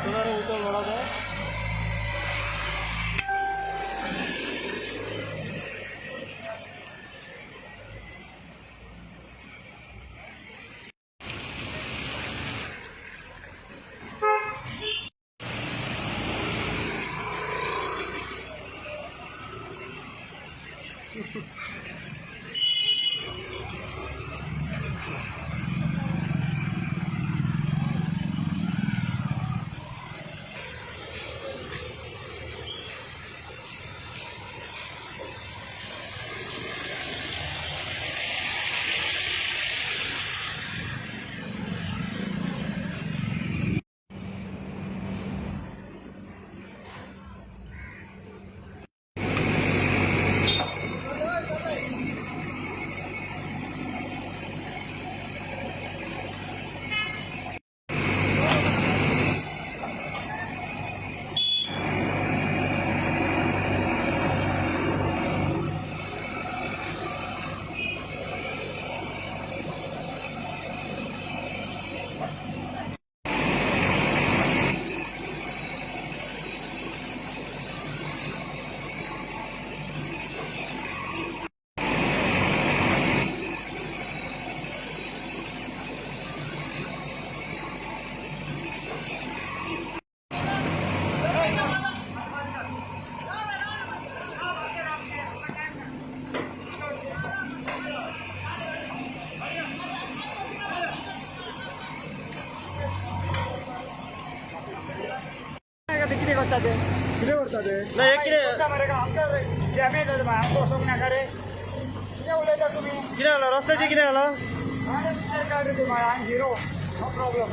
उतर रोडाचो। कितें करता ते? कितें करता ते? ना हे कितें मरे आमकां डॅमेज जाता, आमकां वचोंक नाका रे? कितें उलयता तुमी? कितें जालां रस्त्याचें? कितें जालां? हांवें पिक्चर काड रे तूं. I am hero, no problem.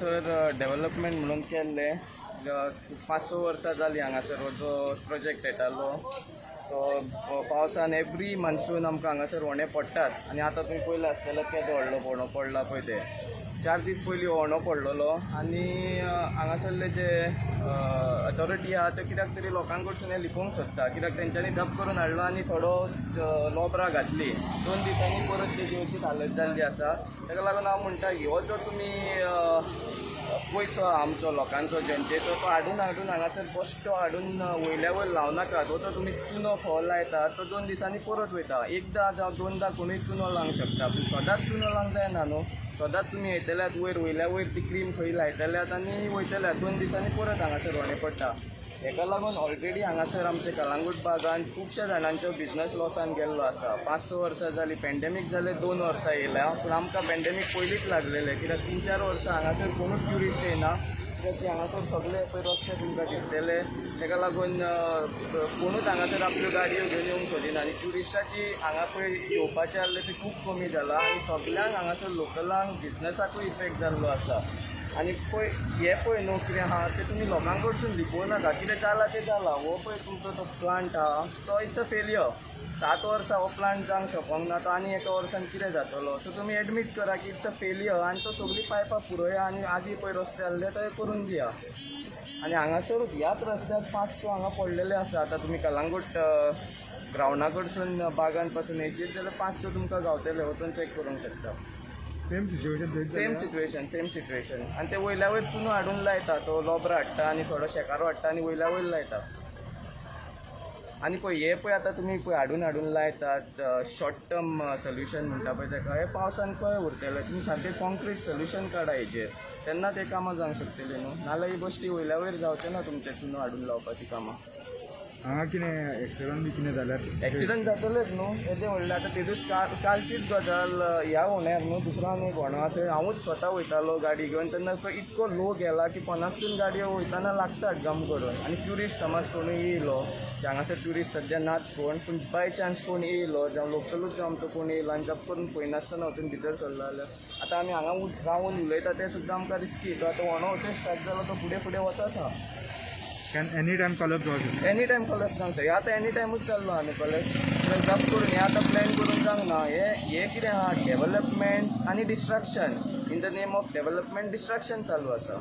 Sir development म्हणून केल्लें. 5-6 वर्सां जालीं हांगासर हो जो प्रोजेक्ट येतालो तो पावसान एवरी मान्सून आमकां हांगासर होणे पडटात. आनी आतां तुमी पयलें आसतलें केदो व्हडलो होणो पडला पळय ते. 4 दीस पयलीं होणो पडलेलो आनी हांगासरले जे अथॉरिटी आहा त्यो कित्याक तरी लोकां कडसून हें लिपोवंक सोदता, कित्याक तेंच्यांनी जप करून हाडलो आनी थोडो लोबरां घातली. 2 दिसांनी परत तेजी अशीच हालत जाल्ली आसा. ताका लागून हांव म्हणटा, हो जर तुमी पयसो आमचो लोकांचो जनतेचो तो हाडून हाडून हांगासर बश्टो हाडून वयल्या वयर लावनाकात. हो जो तुमी चुनो फोव लायतात तो 2 दिसांनी परत वयता. एकदां जावं दोनदां कोणूय चुनो लावंक शकता, पूण सदांच चुनो लावंक जायना न्हू. सदांच तुमी येतल्यात वयर, वयल्या वयर ती क्रीम खंय लायतल्यात आनी वयतल्यात, 2 दिसांनी परत हांगासर होणे पडटा. हेका लागून ऑलरेडी हांगासर आमचे कलांगूट बागान खुबश्या जाणांचो बिजनस लॉसान गेल्लो आसा. 5-6 वर्सां जालीं, पॅन्डेमीक जालें 2 वर्सां येयल्या, पूण आमकां पॅन्डेमीक पयलींच लागलेलें, कित्याक 3-4 वर्सां हांगासर कोणूच ट्युरिस्ट येयना, कित्याक ती हांगासर सगळे पळय रस्ते तुमकां दिसतले. ताका लागून कोणूच हांगासर आपल्यो गाडयो घेवन येवंक सोदिना आनी ट्युरिस्टाची हांगा पळय येवपाचें आहलें तें खूब कमी जालां आनी सगल्यांक हांगासर लोकलांक बिजनसाकूय इफेक्ट जाल्लो आसा. आनी पळय हें पळय न्हू कितें आहा तें तुमी लोकां कडसून लिपोवं नाका. कितें जालां तें जालां. हो पळय तुमचो तो प्लांट आहा तो it's a failure. 7 वर्सां हो प्लांट जावंक शकोंक ना, तो आनी एका वर्सान कितें जातलो? सो तुमी एडमीट करा की it's a failure आनी तो सगळीं पायपां पुरोया आनी आदीं पळय रस्ते आहले ते करून दिया. आनी हांगासर ह्याच रस्त्यार 5-6 हांगा पडलेले आसा. आतां तुमी कलांगूट ग्रावंडा कडसून बागान पासून येयशीत जाल्यार 5-6 तुमकां गावतले, वचून चॅक करूंक शकता. Same situation. Same situation, same situation. आनी ते वयल्या वयर चुनो हाडून लायता, तो लोबरां हाडटा आनी थोडो शेकारो हाडटा आनी वयल्या वयर लायता. आनी पळय हे पळय आतां तुमी पळय हाडून हाडून लायतात शॉर्ट टर्म सोल्युशन म्हणटा पळय तेका, हे पावसान खंय उरतलें? तुमी सारकें कॉन्क्रीट सोल्युशन काडा हेजेर, तेन्ना ते कामां जावंक शकतलीं न्हू. नाल्यार ही बश्टी वयल्या वयर जावचें ना तुमचें चुनो हाडून लावपाचीं कामां. हांगा कितें एक्सिडंट बी कितें जाल्यार? एक्सिडंट जातलेच न्हू. येदें व्हडलें आतां तेदूस कालचीच गजाल, ह्या होण्यार न्हू दुसरो आनी एक होणो आहा, थंय हांवूच स्वता वयतालो गाडी घेवन तेन्ना तो इतको लो गेला की पोनाकसून गाडयो वयतना लागतात गम करून. आनी ट्युरिस्ट समज कोणूय येयलो, जे हांगासर ट्युरिस्ट सद्या नात कोण, पूण बाय चान्स कोण येयलो जावं लोकलूच जावं आमचो कोण येयलो आनी जप करून पळयनासतना वचून भितर सरलो जाल्यार आतां आमी हांगा रावून उलयता तें सुद्दां आमकां रिस्की. तो आतां होणो वचून स्टार्ट जालो, तो फुडें फुडें वचत आहा. Can any time collapse जावंक शकता. एनी टायम कॉलेज जावंक शकता. हे आतां एनी टायमूच जाल्लो आमी कॉलेज जप करून हे आतां प्लॅन करून जावंक ना. हे हे कितें आहा, डेवलपमेंट आनी destruction, in the name of development destruction चालू आसा.